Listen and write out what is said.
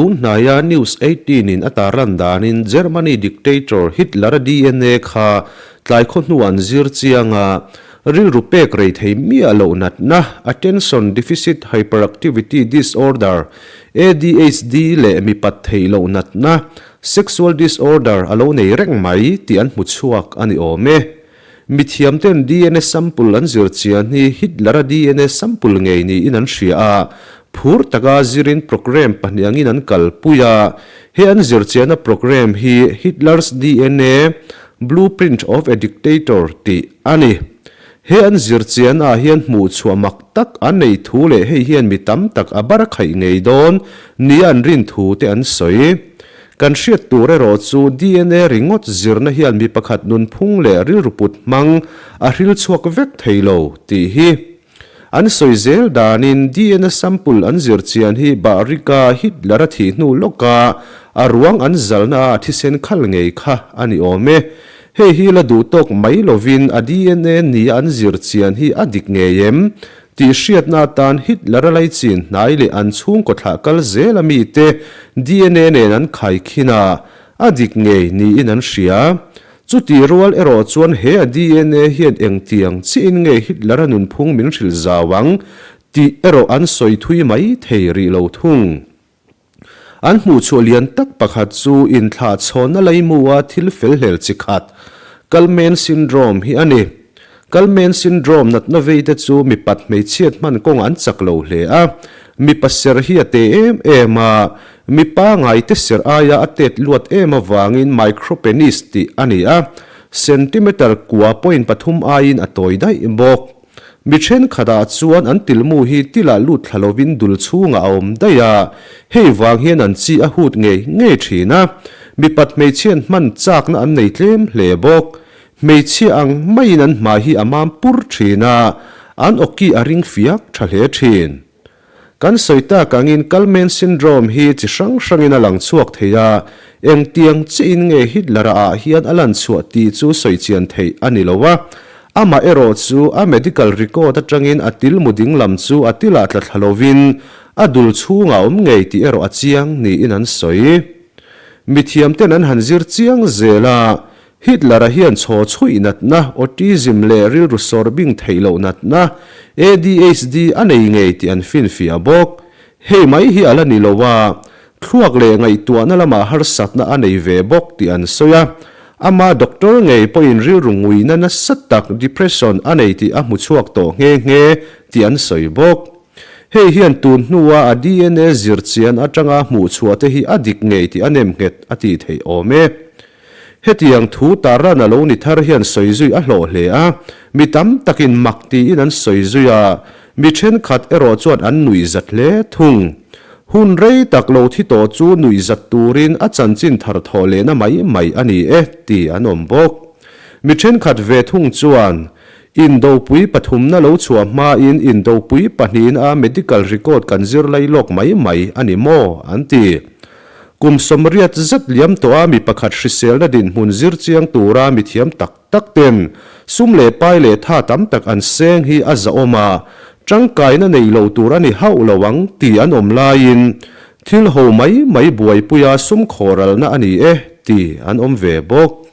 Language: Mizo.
Tun hnaia News 18 in a tarlan danin Germany dictator Hitler-a DNA kha tlai khaw hnu an zir chiang a, rilru pek rei thei miah loh natna, Attention Deficit Hyperactivity Disorder, ADHD, leh mipat theih loh natna, Sexual disorder, a lo nei reng mai tih an hmu chhuak a ni awm e. Mithiamten DNA sample an zir chian hi Hitler-a DNA sample ngei niin an hria a, phur taka zirin programme pahnih angin an kalpui a. He an zir chianna programme hi Hitler's DNA, Blueprint of a Dictator tih a ni. He an zir chianah hian hmuhchhuah mak tak an nei thu leh hei hian mi tam tak a bar khaih ngei dawn nia an rin thu te an sawi. Kan hriat tur erawh chu DNA ringawt zirna hian mi pakhat nunphung leh rilru put hmang a hril chhuak vek thei lo tih hi. An sawi zel danin DNA sample an zir chian hi Bahrika Hitler a thih hnu lawka a ruang an zalna a thisen khal ngei kha a ni awm e. Hei hi la duh tawk mai lovin a DNA nia an zir chian hi a dik ngei em? Tih hriatna atan Hitler a laichin hnai leh an chhungkaw thlah kal zel a mite DNA nen an khaikhin a, a dik ngei niin an hria. Chutih rual erawh chuan he a DNA hian engtiang chiahin nge Hitler a nunphung min hrilh zau ang tih erawh an sawi thui mai thei rih lo thung. An hmuhchhuah lian tak pakhat chu inthlahchhawnna leimua thil fel hlel chi khat, Kalmen syndrome hi a ni. Kalmen syndrome natna veite chu mipat hmeichhiat hman kawngah an chak lo hle a, mipa ser hi a te em em a, mipa ngaite ser aia a tet luat em avangin micropenis tih a ni a, centimeter kua point pathum aiin a tawi daih bawk. Mi thenkhatah chuan an tilmu hi tilah lut thla lovin dul chhungah a awm daih a, hei vang hian an chi a hut ngei ngei thin a. Mipat hmeichhian hman chakna an nei tlem hle bawk. Hmeichhia ang maiin an hmai hi a mam pur thin a, an awki a ring fiak tha hle thin. Kan sawi tak angin Kalman syndrome hi chi hrang hrangin a lang chhuak thei a, engtiang chiahin nge Hitler-a ah hian a lan chhuah tih chu sawi chian theih a ni lo a. Amah erawh chu a medical record atangin a tilmu ding lam chu a tilah tla thla lovin a dul chhungah a awm ngei tih erawh a chiang niin an sawi. Mithiamten an han zir chiang zel a, Hitler-a hian chhaw chhuih natna, autism leh rilru sawr bing theih loh natna, ADHD, a nei ngei tih an finfiah bawk. Hei mai hi a la ni lo a, thluak leh ngaihtuahna lamah harsatna a nei ve bawk tih an sawi a. Ama doctor ngei pawhin rilru nguina nasa tak, depression, a nei tih a hmu chhuak tawh nghe nghe tih an sawi bawk. Hei hian tun hnua a DNA zirchian atanga hmuhchhuah te hi a dik ngei tih a nemnghet a tih theih awm e. Hetiang thu tarlan a lo ni thar hian sawi zui a hlawh hle a, mi tam takin mak tiin an sawi zui a, mi thenkhat erawh chuan an nuih zat hle thung. Hun rei tak lo thi tawh chu nuih zat turin a chanchin thar thawh lehna mai mai a ni e ti an awm bawk. Mi thenkhat ve thung chuan, Indopui pathumna lo chhuah hmain indopui pahnihin a medical record kan zir lai lawk mai mai a ni maw? an ti. Kum 80 zet liam tawha mi pakhat hriselna dinhmun zir chiang tura mi thiam tak tak ten sum leh pai leh tha tam tak an seng hi a zahawm a, tangkaina nei lo tur a ni hauh lo ang tih an awm laiin thil ho mai mai buaipuia sum khawralna a ni e tih an awm ve bawk.